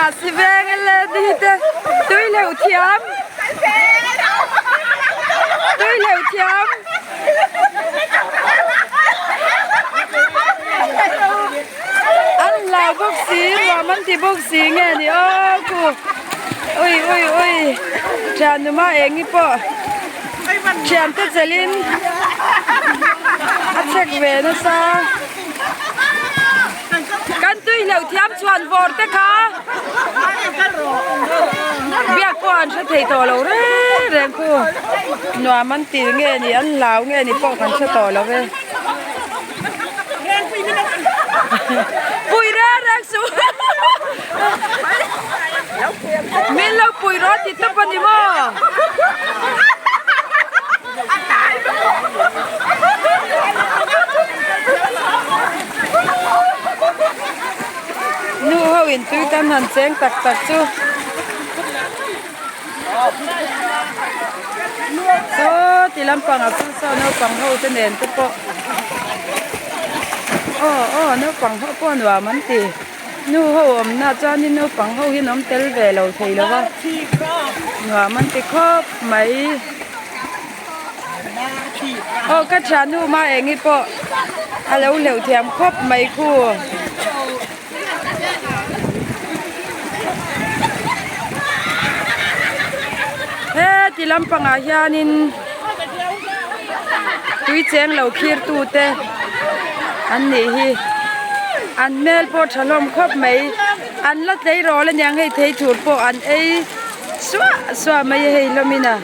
Rahsi veng e le ni te tui leuh thiam tui leuh thiam an hlau bawk si nuam an ti bawk si nge ni aw ku ui ui ui thianuma eng i pawh thiante chelin a chek ve nasa. Kan tui hleuh thiam chuan vawr te kha biak pawh an hre thei tawh lo reng reng khu nuam an ti nge ni an hlau nge ni pawh kan hre tawh lo e pui reng reng suh min lo pui rawh ti tawp a ni maw. Nu ho in tui tam han cheng tak tak chu saw ti lampang ah sawn saw naupang ho te nen te pawh aw aw naupang ho pawh nuam an ti. Nu ho awmna chuanin naupang ho hi an awm tel ve lo thei lo va nuam an ti khawp mai aw ka thiannu ma eng hi pawh a lo hleuh thiam khawp mai khu heti lampangah hianin tui cheng lo khir tute an nih hi an hmel pawh tha hlawm khawp mai an la tleirawl aniang hei thei thur pawh an ei suah suah mai a hei hlawmin a.